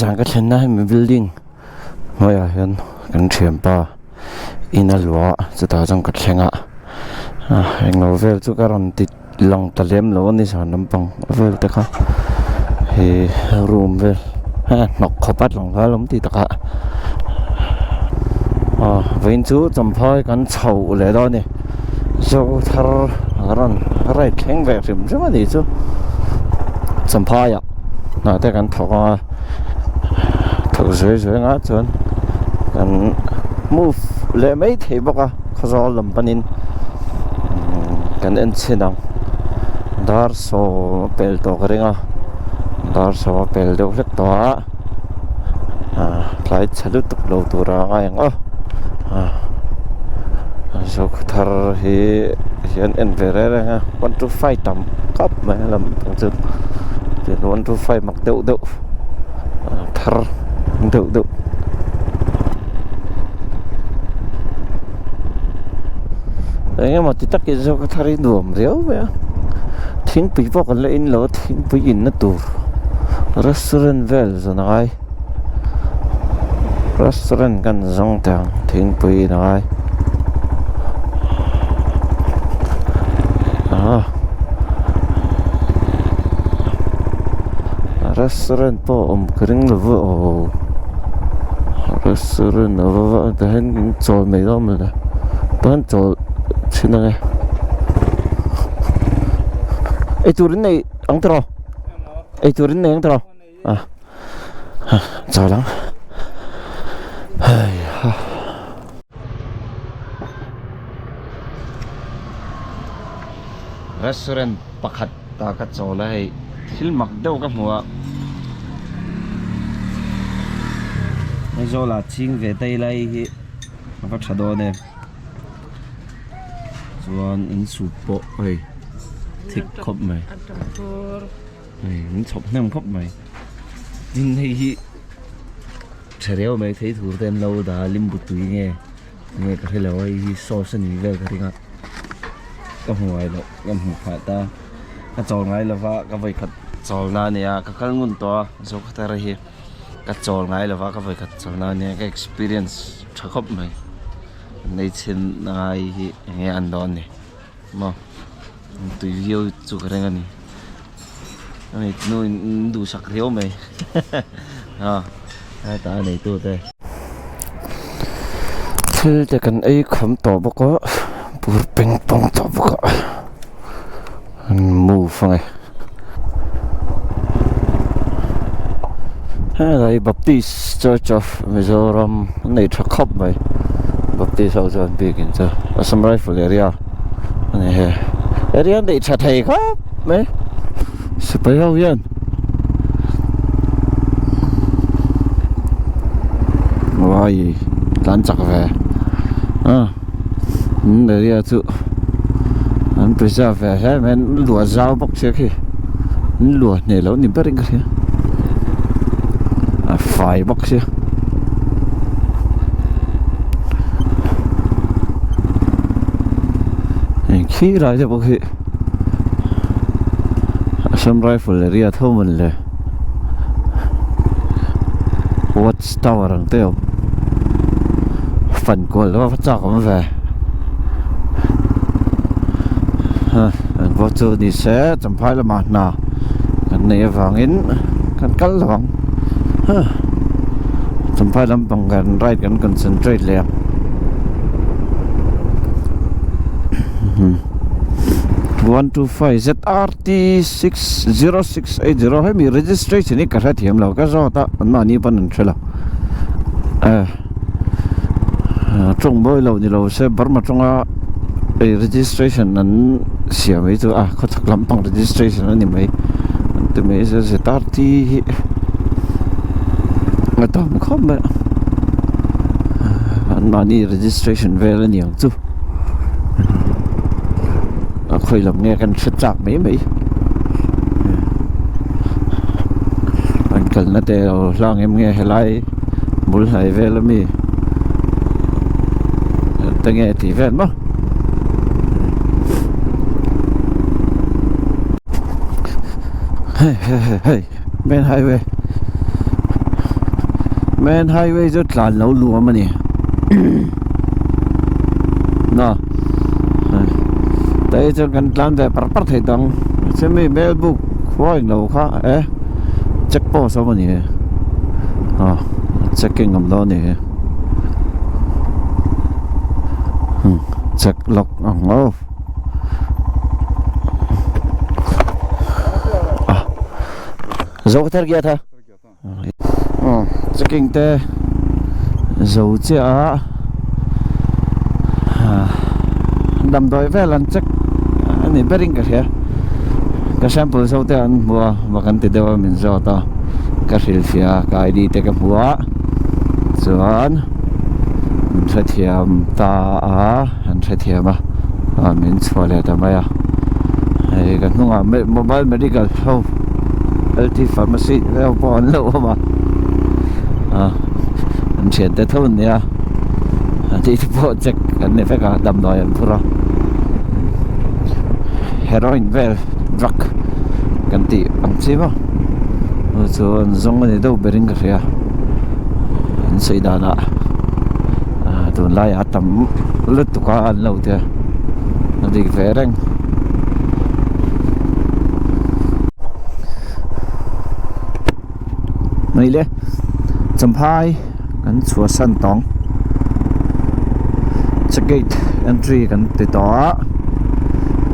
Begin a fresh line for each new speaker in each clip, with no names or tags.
Nizan ka thlenna hemi building hnuaiah hian kan thianpa in a luah a chutah chuan ka thleng a englo vel chu ka rawn ti lang ta lem lo a nizan lampang vel te kha he room vel hnawk khawp a tlangval awm tih takah aw vawiin chu champhai kan chhoh leh dawn a ni Zothar a rawn ride thleng ve hrim hrim a nih chu champhaiah hnah te kan thawk ang a thawk zuai zuai ang a chuan kan move leh mai thei bawk a khawzawl lam panin kan en chhin ang dar sawm a pel tawh ka ring a dar sawm a pel deuh hlek tawh a ah tlai chhe lutuk lo tur a ngai ang aw ah zokhawthar hi hian en ve reng reng a 1 2 5 tam khawp mai a lam pang chu tin 1 2 5 mak deuh deuh thar deuh deuh. Eng emaw ti takin zawk a thar hi nuam riau mai a thingpui pawh kan la in lo a thingpui in na tur restaurant vel zawn a ngai restaurant kan zawng teh ang thingpui in a ngai ah restaurant pawh a awm ka ring lo va aw restaurant a va tah hian chawl mai dawn mawle tah hian chawl chhin ang e eitur in nei ang tiraw eitur in nei ang tiraw ah chawl ang hei ha. Restaurant pakhat ta ka chawl a hei thil mak deuh ka hmu a Aizawl ah ching ve daih lai hi a va tha dawn em chuan in sup pawh hei thik khawp mai hei in chhawp hnem khawp mai tin hei hi tha riau mai thei tur te an lo dah a limbu tui nge nge ka hrelo a hei hi sauce a ni vel ka ring a ka hmu ngai loh ka hmuh phah ta ka chawl ngai lo va ka vawikhat chawl na a nia ka kal ngun tawh a Zokhawthar hi ka chawl ngai lo va ka vawikhat chawl na a nia ka experience tha khawp mai nei chhin ngai hi eng nge an dawn ni maw tui viau chu ka ring a ni a ni nu in duhsak riau mai a heta a neitu te thil te kan ei kham tawh bawk a bur peng pawng tawh bawk a an move ange helai Baptist Church of Mizoram an nei tha khawp mai Baptist ho chuan biakin chu Assam Rifle area a ni he area an neih tha thei khawp mai sipai ho hian vai tlan chak ve a an area chu an preserve ve hle mai an luah zau bawk sia khi an luah hneh loh ni berin ka hria a fai bawk sia. Khi lai te pawh khi Assam Rifle area tho mawn le Watch tower ang te awm fan kual deuh a va chak awm ve ha an pawh chu ni se Champhai lamah hna kan neih avangin kan kal lo ang ha Champhai lampang kan ride kan concentrate leh ang. 125 ZRT 60680 hemi registration hi ka hre thiam lo ka zawt a an mahni pawn an hre lo eh tawng mawi lo ni lo se Burma tawnga ei registration an siam hi chu a khawchhak lampang registration a ni mai an ti mai ZRT hi a tam khawp mai a an mahni registration vel a ni ang chu. A khawi lam nge kan hre chak mai mai an kalna te lo hlang em nge helai bul hnai vel ami te nge tih vel maw hei hei hei hei main highway. Main highway chu tlan lo nuam a ni na tah hi chuan kan tlan ve par par thei tawh ang chumi Melbourne khua englo kha e check post awm a ni e aw checking awm dawn a ni e check lawk ang aw. Zo thar gia tha. Checking te zo chiah a damdawi vel an check a ni ber in ka hria ka sample zo te an hmu a va kan ti deuh a min zawt a ka hrilhfiah a ka ID te ka hmu a chuan min hrethiam ta a an hrethiam a min chhuah leh ta mai a hei ka hnungah mobile medical ho L_T pharmacy vel pawh an lo awm a ah an thiante tho an nia an tih te pawh check an ni vek a damdawi an phur a heroin vel drug kan tih ang chi maw chu chu an zawng a ni deuh berin ka hria an sawi danah ah tunlaiah a tam lutuk a an lo tia a dik ve reng. Mai le Champhai kan chhuahsan tawng che gate entry kan ti tawh a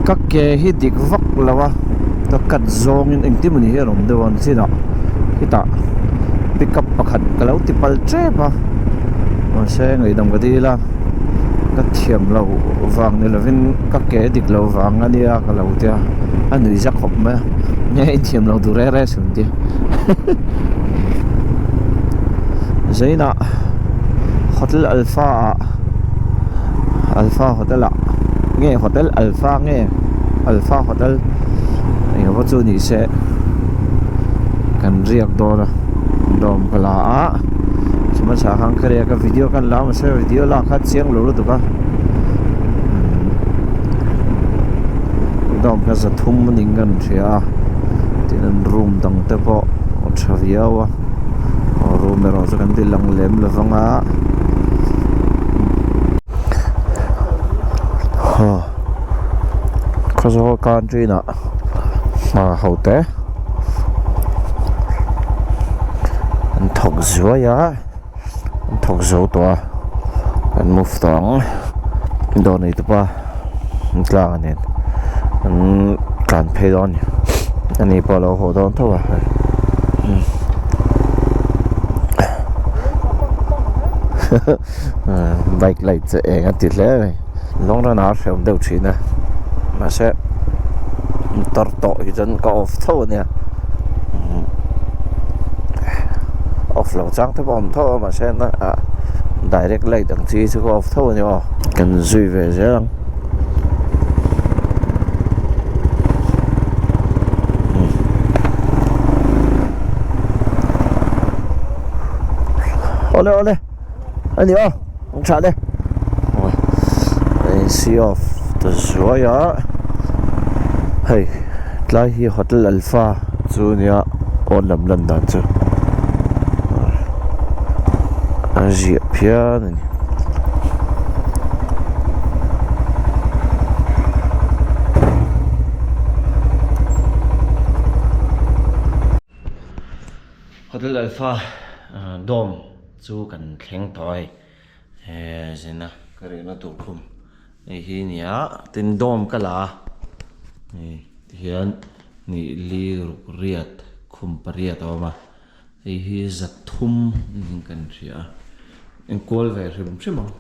ka ke hi dik vak lo a ka cut zawngin engtin mawni hi a rawn deuh a ni chinah hetah pickup pakhat ka lo ti pal tep a mahse ngaihdam ka dil a ka thiam loh vang ni lovin ka ke dik loh vang a nia ka lo tia a nuih za khawp mai a nge inthiam loh duh reng reng suh an ti Zainah Hotel Alpha ah Alpha Hotel ah nge Hotel Alpha nge Alpha Hotel engemaw chu ni se kan riak dawn a dawm ka la a chumasa khan ka riak a video kan la a mahse video lak kha chiang lo lutuk a dawm kha za thum a ning kan hria a tin an room dang te pawh a tha viau a aw room erawh chu kan ti lang lem lo vang a haw khawzawl country ah hna ho te an thawk zuai a. An thawk zo tawh a an move tawh ang dawr nei tupa an tlang a nen an tlan phei dawn a ni ani pawh a lo haw dawn tho a bike light chu eng a ti hle mai long run ah a hrehawm deuh thin a mahse motor tawh hi chuan ka off tho a nia. Off lo chang te pawh a awm tho a mahse ah direct light ang chi chu ka off tho a ni aw. Kan zui ve zel ang. Awle awle a ni aw ang tha le. See off ta zuai a hei tlai hi hotel alpha chu nia pawn lam lan dan chu a ziah phian a ni. Hotel alpha dome chu kan thleng tawh a hei. He zina ka rehna tur khum hei hi a ni a tin dawm ka la a hei tihian nih li ruk riat khum pariat a awm a hei hi zathum niin kan hria a enkual ve hrim hrim ang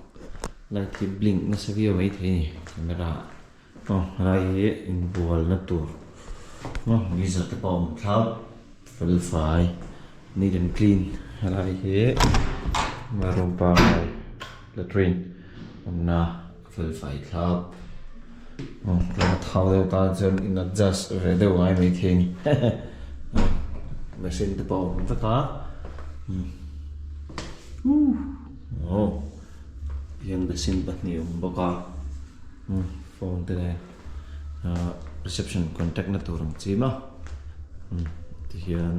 light hi blink nasa viau maithei a ni camera ah aw helai hi inbualna tur aw geyser te pawh a awm thlap fel fai. Neat and clean helai hi room pangngai latrine awmna fel fai thlap aw tlema thau deuh tan chuan in adjust ve deuh ngai maithei a ni machine te pawh a awm vek a aw tihian basin pahnih a awm bawk a phone te nen ah reception contact na tur ang chi maw. Tihian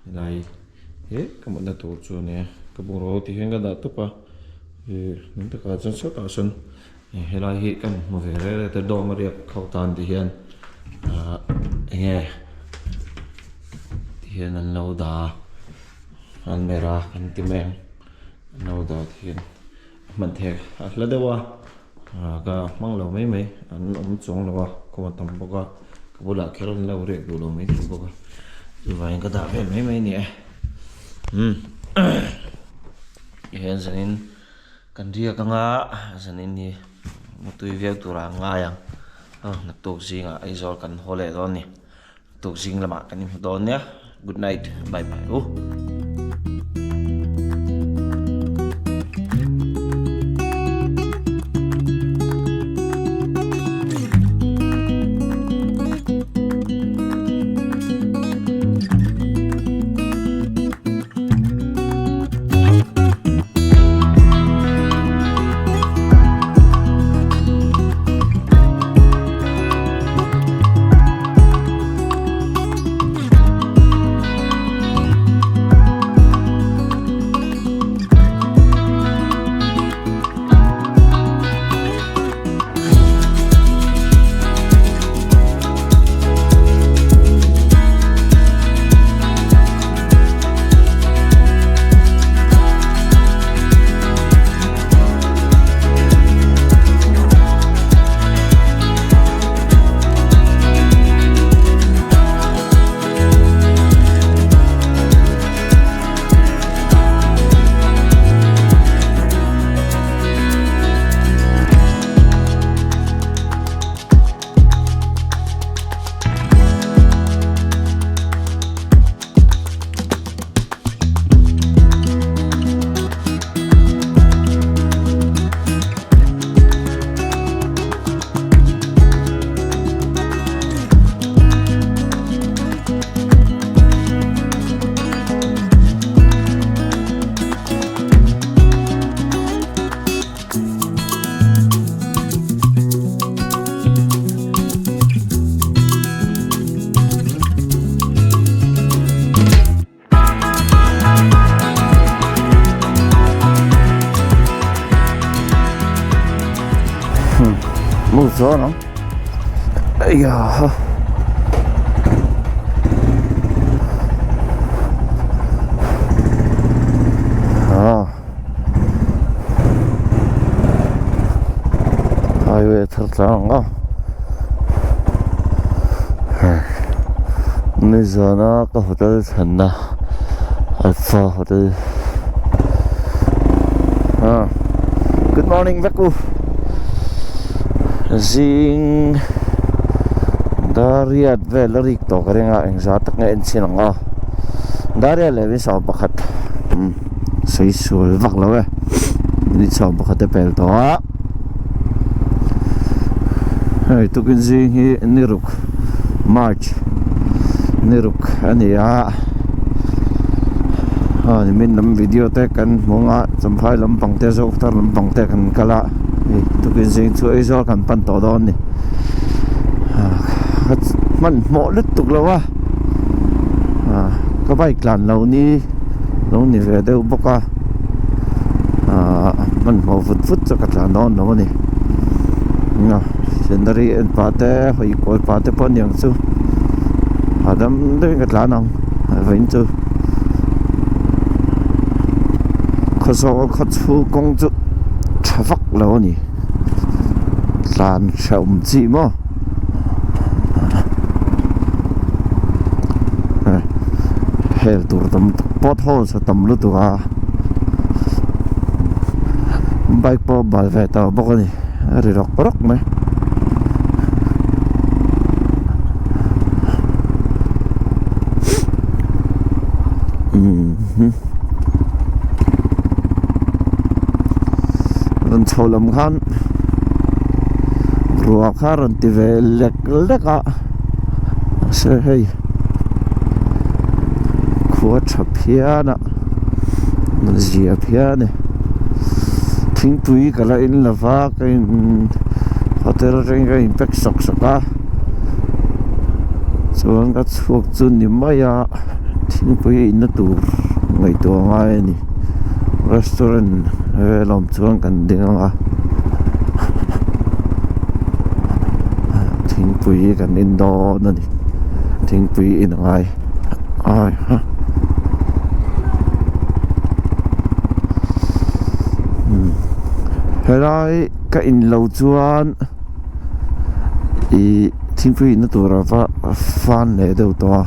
helai
He ka mutna tur chu a nia ka bungraw ho tih hian ka dah tawp a ih hnung takah chuan sawtah sawn ih helai hi kan hmu ve reng reng te dawm a riak ho tan ti hian ah eng nge ti hian an lo dah a an mer a kan ti mai ang an lo dah ti hian a hman thei a hla deuh a ah ka hmang lo mai mai an awm chuang lo a khum a tam bawk a ka bulah kher an lo riak duh lo mai thei bawk a chuvangin ka dah vel mai mai a ni e umm tihian zanin kan riak anga zanin hi mutui viau turah an ngai ang aw naktuk zingah Aizawl kan haw leh dawn a ni. Tukzing lamah kan inhmu dawn nia. Good night. Bye bye u. Mu chuan ang eiha ah highway thar tlang ang a nizana ka hotel thlenna Alpha hotel ah good morning vek u zing dariat vel a rik tawh ka ring a engzah tak nge en chhin ang aw dariat leh ni 11 umm sawi sual vak lo e ni 11 te pel tawh a hei tukin zing hi ni ruk March ni ruk a ni a aw nimin lam video te kan hmu ang a champhai lampang te zokhawthar lampang te kan kal a hei tukin zing chu Aizawl kan pan tawh dawn a ni ah hmanhmawh lutuk lo a ah ka bike tlan lo ni lo ni ve deuh bawk a ah hmanhmawh vut vut chu ka tlan dawn lo a ni scenery en pah te hawi kual pah te pawh aniang chu hahdam deuhin ka tlan ang vawiin chu khawzawl khaw chhung kawng chu tha vak lo a ni tlan hrehawm chi maw hel tur tam tak potholes a tam lutuk a bike pawh a bal ve tawh bawk a ni a ri rawk rawk mai. Rawn chho lam khan ruah kha rawn ti ve lek lek a mahse hei khua tha phian a zia phian e thingpui ka la in lo va ka in hotel atangin ka in pack sawk sawk a chuan ka chhuak chu ni mai a. Thingpui inna tur ngaihtuah ngai a ni restaurant vel awm chuan kan ding ang a thingpui kan in dawn a ni thingpui in a ngai ai ha helai ka in lo chuan ih thingpui inna tur a va fan leh deuh tawh a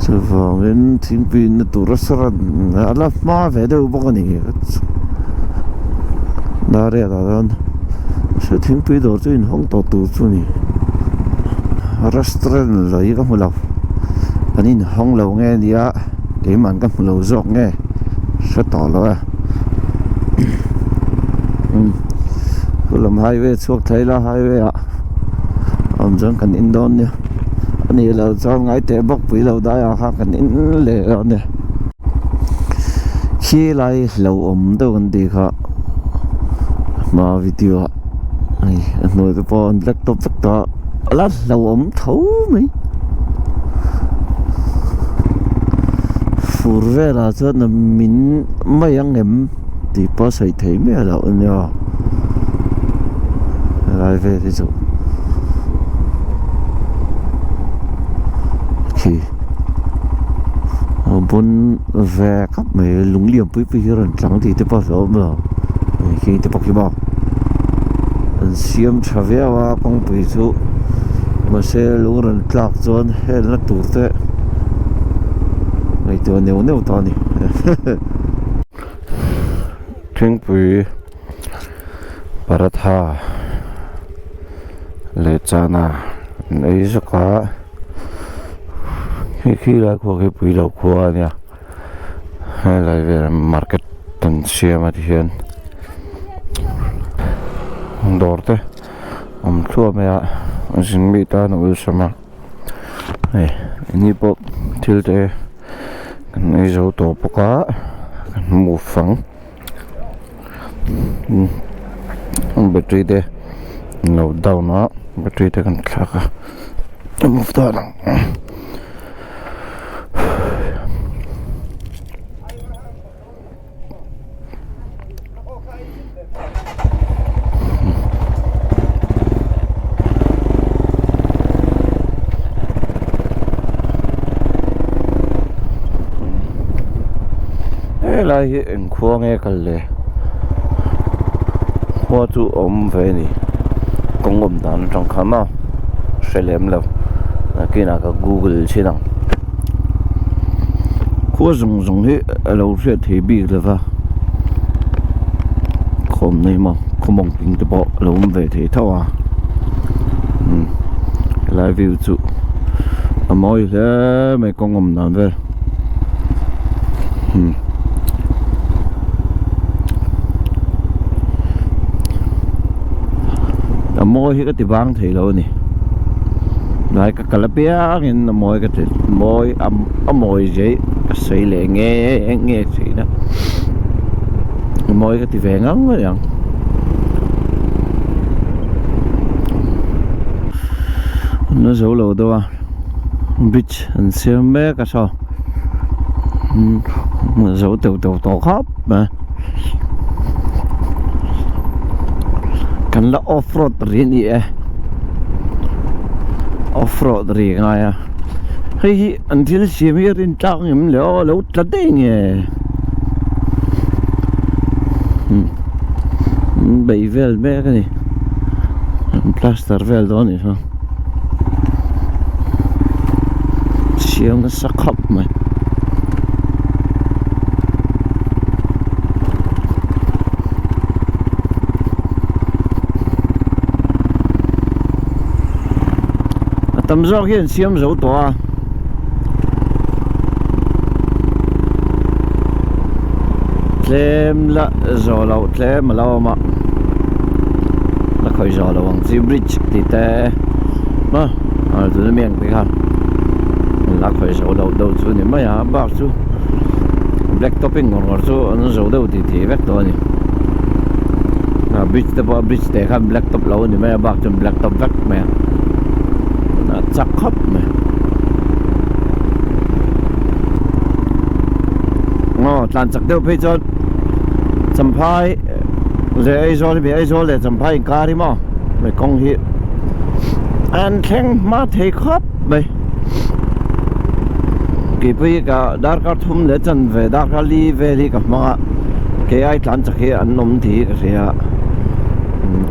chuvangin thingpui inna tur restaurant a la hma ve deuh bawk a ni dariat ah chuan thingpui dawr chu inhawng tawh tur chu a ni restaurant lei ka hmu lo an inhawng lo nge nia keimah ka hmu lo zawk nge hre tawh lo e umm lam highway chhuak thei la highway ah awm chuan kan in dawn nia a nih loh chuan ngai teh bawk pui lo dai ah khan kan in leh dawn nia khi lai lo awm deuh an tih kha hma video ah hei a hnuai te pawh an black top vek tawh a. A la hlauhawm tho mai fur velah chuan a min mai ang em tih pawh a sawi theih miah loh a nia helai vel hi chu khi a bun ve khawp mai lung lian pui pui hi a rawn tlang tih te pawh a hlauhawm lo khi te pawh khi maw. An siam tha viau a kawngpui chu mahse lung rawn tlak chuan helna tur te ngaihtuah neuh neuh tawh a ni thingpui paratha leh chana an ei zawk a khi khi lai khua khi pui lo khua a nia. Helai velah market an siam a tihian dawr te awm thluah mai a zin mi tan a awlsam a hei ni pawh thil te kan ei zo tawh bawk a kan move ang battery te an lo down a battery te kan thlak a move dan ang. Helai hi eng khua nge kal le khua chu a awm ve a ni kawng awm dan atang khan maw hre lem lo. Nakinah ka google chhin ang khua zawng zawng hi a lo hriat thei bik lo va khawm nei maw khawmawng ping te pawh a lo awm ve thei tho a umm helai view chu a mawi hle mai kawng awm dan vel umm. A mawi hi ka ti bang thei lo a ni. Hnai ka kal apiangin a mawi ka ti mawi a mawi zia hi ka sawi leh nge nge thin a a mawi ka ti ve ngang mai ang. An la zo lo deuh a bridge an siam mek a saw zo teuh teuh tawh khawp mai kan la off road rih a ni e off road ri ngai a hei hi an thil siam hi a rin tlak ngem le aw lo tla daih nge umm beih vel mek a ni an plaster vel dawn a nih chuan siam nasa khawp mai. A tam zawk hi an siam zo tawh a tlem la zawh loh tlem a lo awm a la khawih zawh loh ang chi bridge tih te maw tuna mi ang te khan la khawih zawh loh deuh chu a ni mai a bak chu black topping ngawr ngawr chu an zo deuh tih tih vek tawh a ni a bridge te pawh bridge te khan black top lo a ni mai a bak chuan black top vek mai a a chak khawp mai. tlan chak deuh phei chuan Champhai leh Aizawl hi Aizawl leh Champhai inkar hi maw hei kawng hi an thleng hma thei khawp mai keipawh hi ka darkar thum leh chanve darkar li vel hi ka hmang a kei ai tlan chak hi an awm tih hi ka hria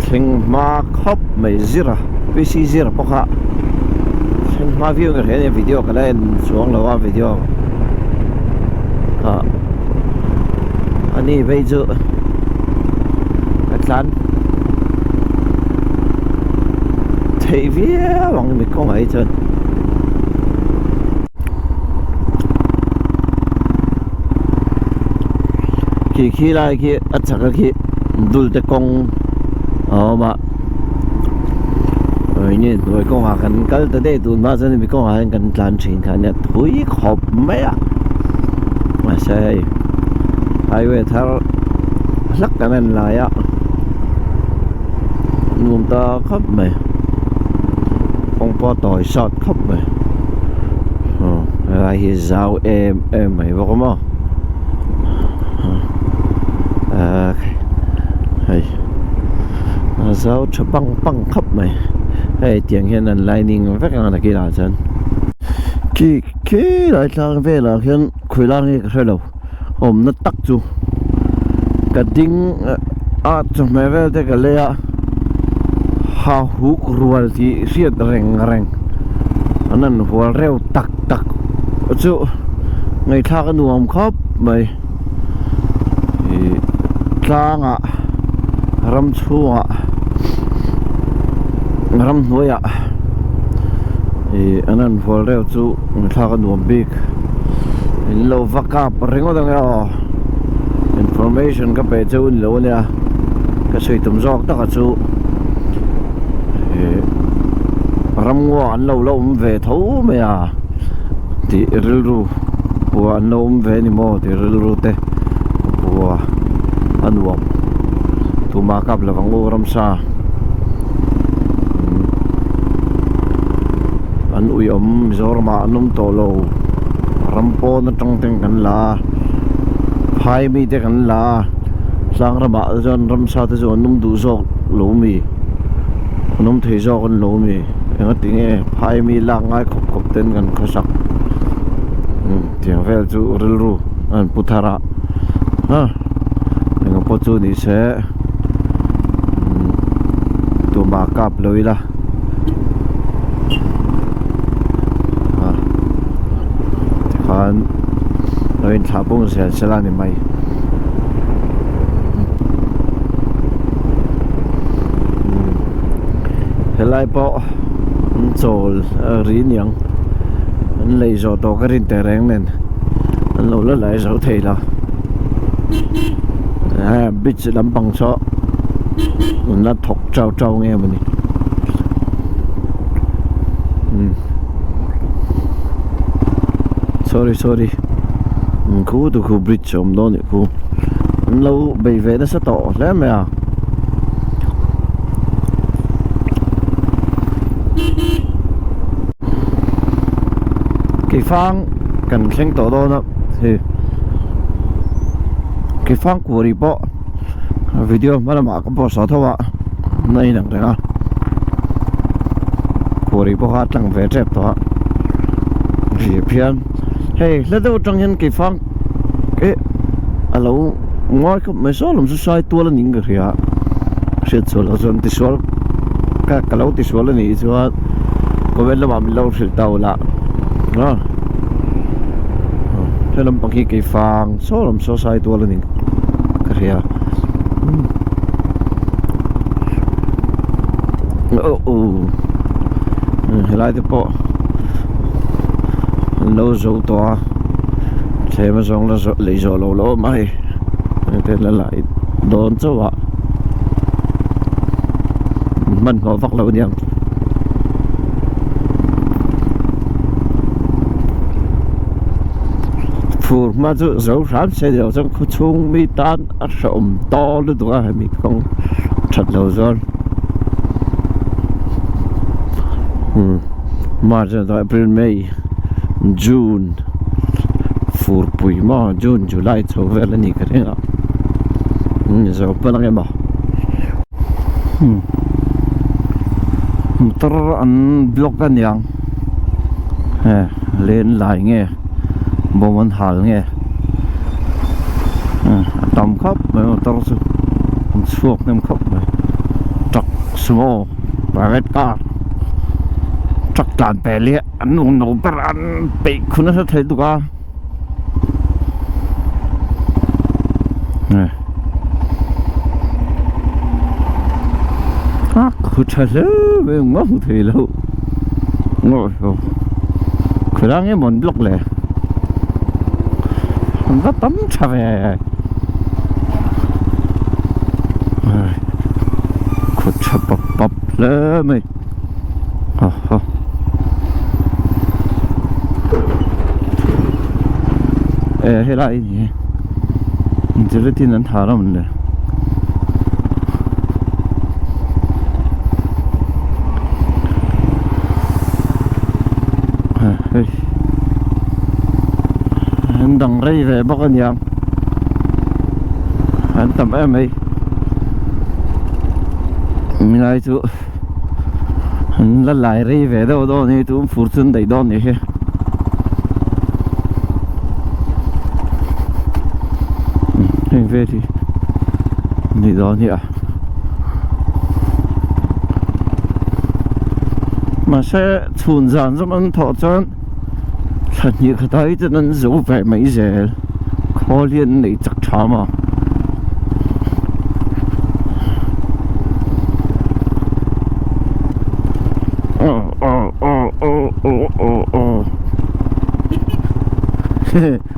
thleng hma khawp mai zira P C zira pawh kha thleng hma viau ka hria a ni video ka la en chuang lo a video ah ani phei chu ka tlan theih viau ang mi kawngah hi chuan. Khi khi lai khi a chak a khi dul te kawng a awm a eng nge hnuai kawngah kan kal ta daih tun hma chuan hemi kawngah hian kan tlan thin kha ania thui khawp mai a mahse hei highway thar hlak kan en lai a nuam ta khawp mai kawng pawh a tawi sat khawp mai aw helai hi zau em em mai bawk a maw hei a zau tha pang pang khawp mai hei tiang hian an lining vek ang a nakinah chuan khi khi lai tlang velah khian khawi lai nge ka hre lo awmna tak chu ka ding a chawhmeh vel te ka lei a ha huk rual tih hriat reng reng an han hual reuh tak tak chu ngaihthlak a nuam khawp mai ih tlangah ram chhungah ramhnuaiah ih an han hual reuh chu ngaihthlak a nuam bik in lo va kap ringawt ang e aw information ka pe cheu ni lo ania ka sawi tum zawk tak a chu ih ramngaw an lo la awm ve tho mai a tih rilru pua an lo awm ve a ni maw tih rilru te pua a nuam tumah kap lovang u ramsa an ui awm Mizoram ah an awm tawh lo ram pawn atang ten kan la a phai mi te kan la a tlang ramah te chuan ramsa te chu an awm duh zawk lo mi an awm thei zawk an lo mi engati nge phai mi lak ngai khawp khawp ten kan khawsak tiang vel chu rilru a han pu thar a ha engah pawh chu ni se tumah kap lo ila. Tikhan lo inthlah pung zel sela a ni mai. Helai pawh an chawl ri niang an lei zawh tawh ka rin teh reng nen an lo la lai zo thei lo bridge lampang saw an la thawk chau chau nge mawni sorry sorry khu tu khu bridge a awm dawn anih khu an lo bei ve nasa tawh hle mai a. Keifang kan thleng tawh dawn a hei keifang kuari pawh video hma lamah ka post tho a na inang reng a kuari pawh kha a tlang ve tep tawh a ri phian hei hla deuh atang hian keifang eh a lo ngawi khawp mai saw lam chu sai tual a ning ka hria hriat chhuah loh chuan tisual ka ka lo tisual a nih chuan comment lamah min lo hrilh ta ula a he lampang hi keifang saw lam saw sai tual a ni ka hria oh oh helai te pawh an lo zo tawh a thlem azawng la zawh lei zawh loh loh a awm a hei hengte la lai dawn chauh a hmanhmawh vak loh aniang. Fur hma chu zo hram se ni lo chuan khaw chhung mi tan a hrehawm tawh lutuk a hemi kawng that lo chuan March April May June. Furpui maw June July chho vel a nih ka ring a ni zo pawn ang emaw hmm motor an block a niang he len lai nge bawm an hal nge a tam khawp mai motor chu an chhuak hnem khawp mai truck sumo private car truck tlan pel hi an nuam lo ber a. An peih khu nasa thei tuk a a khu tha hle mai engmah hmu thei lo khawilai nge maw an block le an va tam tha ve khu tha pap pap hle mai. Ha ha. E helai ni gelatin an thar a mawnle. Hei an dang rei ve bawk a niang an tam em mai nilai chu. An la lai rei ve deuh dawn hi chu fur chu an daih dawn nih hi. Heng vel hi ni dawn hi a. Mahse chhun zan zawm an thawh chuan thla hnih khat ai chuan an zo ve mai zel khawl hi an nei chak tha maw.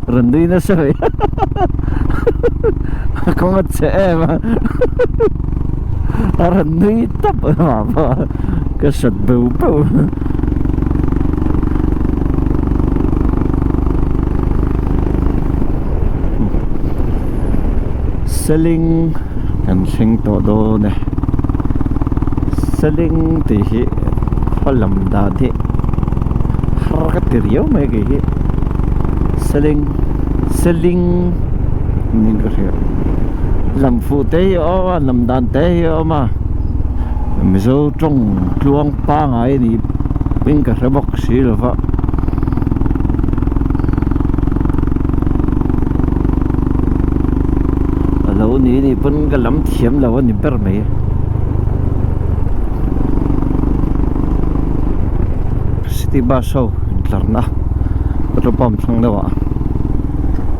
Rawn nui nasa mai a kawng a chhe em a a rawn nui tawp a mah pawh ka hrat beuh beuh. Seling kan thleng tawh dawn e Seling tih hi khaw lam dan hi har ka ti riau mai kei hi Seling Seling niin ka hria lam fuh te hi a awm a lam dan te hi a awm a Mizo tawng tluang pangai a nih in ka hre bawk si lo va. A lo ni nih pawn ka lam thiam lo a ni ber mai. City bus ho intlarna petrol pump thlang deuh ah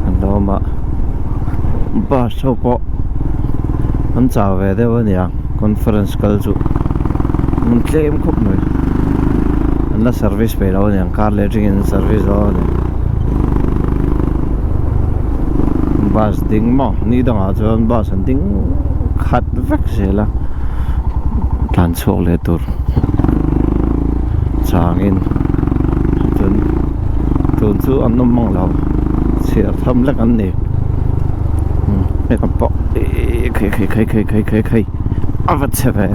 an lo awm a bus ho pawh an chau ve deuh a nia conference kal chu an tlem khawp mai an la service peih lo a niang car leh atangin an service dawn a ni. Bus ding maw ni dangah chuan bus an ding khat vek zel a tlan chhuak leh tur changin chuan tun chu an awm mang lo chhiar tham lek an ni hei kan pawh ihh khai khai khai khai khai khai khai a va chhe ve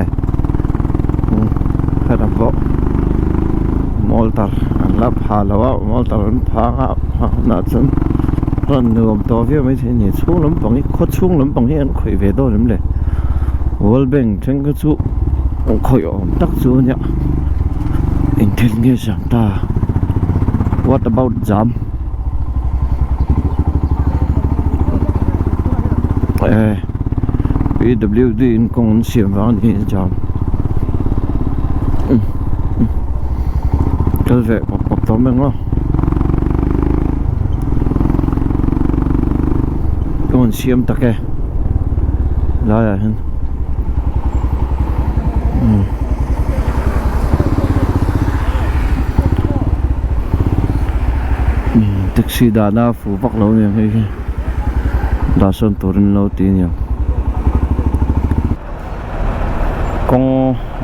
helam pawh motor an la pha lo a motor an pha a hunah chuan rawn nuam tawh viau mai thei a ni chhung lampang hi khaw chhung lampang hi an khawih ve dawn em le world bank thenkhat chu khawih awm tak chu a nia engthil nge zam ta what about jam eh P W D in kawng an siam vang a ni jam kal ve pawp pawp tawh mai ang aw kawng an siam tak e laiah hian taxi dahna fuh vak lo aniang hei hi dah sawn turin lo ti aniang kawng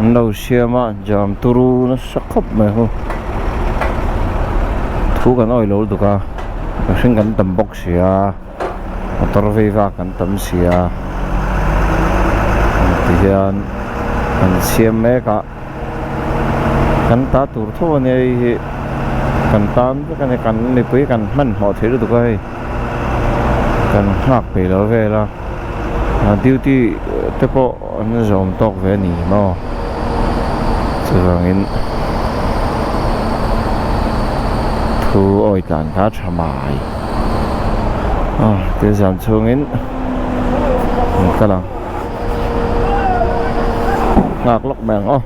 an lo siam a jam turu nasa khawp mai ho thu kan awih lo lutuk a mihring kan tam bawk si a motor vei vak kan tam si a tihian an siam mek a. Kan ta tur tho a nia hei hi. Kan tan vek a ni kan mipui kan hmanhmawh thei lutuk a hei kan nghak peih lo vel a duty te pawh an zawm tawk ve a ni maw chuvangin thu awi tlan kha a tha mai thil zam chhungin an kal ang nghak lawk mai ang aw.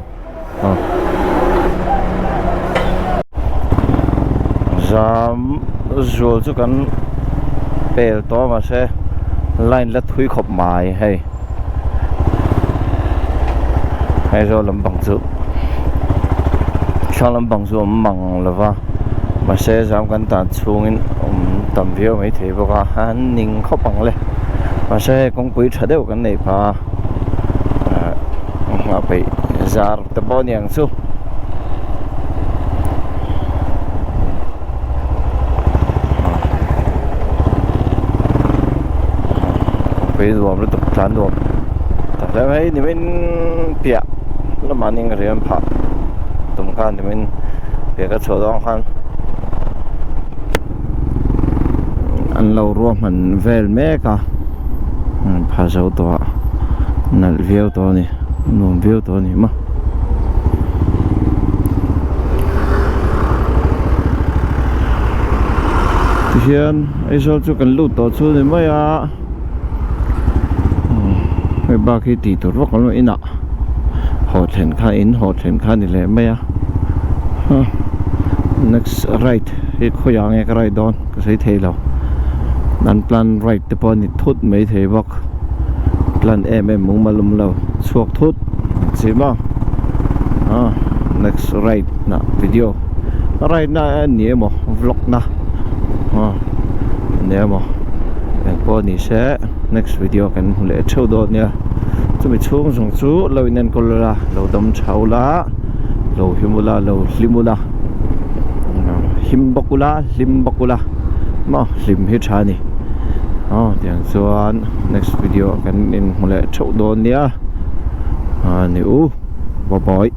Zam zual chu kan pel tawh a mahse line la thui khawp mai hei hei zawl lampang chu thlang lampang chu awm mang lo va mahse zam kan tan chhungin awm tam viau mai thei bawk a an ning khawp ang le mahse hei kawngpui tha deuh kan nei phah a ah nghah peih zar te pawh a ni ang chu. Kawngpui nuam lutuk tlan nuam tak hle mai nimin piah lamah an inriam phah tum khan nimin piah ka chhuah dawn khan an lo ruahman vel mek a pha zo tawh a nalh viau tawh a ni nuam viau tawh a ni maw. Tihian Aizawl chu kan lut tawh chu ni mai a hei bak hi tih tur vak awm lo inah haw thlen kha in haw thlen kha a ni leh mai a next ride hi khawiah nge ka ride dawn ka sawi thei lo an plan ride te pawh a ni thut mai thei bawk plan em em mumal awm lo chhuak thut chi maw ah next ride na video ride na a ni emaw vlog na ah a ni emaw engpawh ni se next video kan hmu leh theuh dawn nia chumi chhung zawng chu lo in enkawl ula lo dam tha ula lo him ula lo hlim ula him bawk ula hlim bawk ula maw hlim hi tha a ni aw tiang chuan next video ah kan inhmu leh theuh dawn nia a ni u bye bye.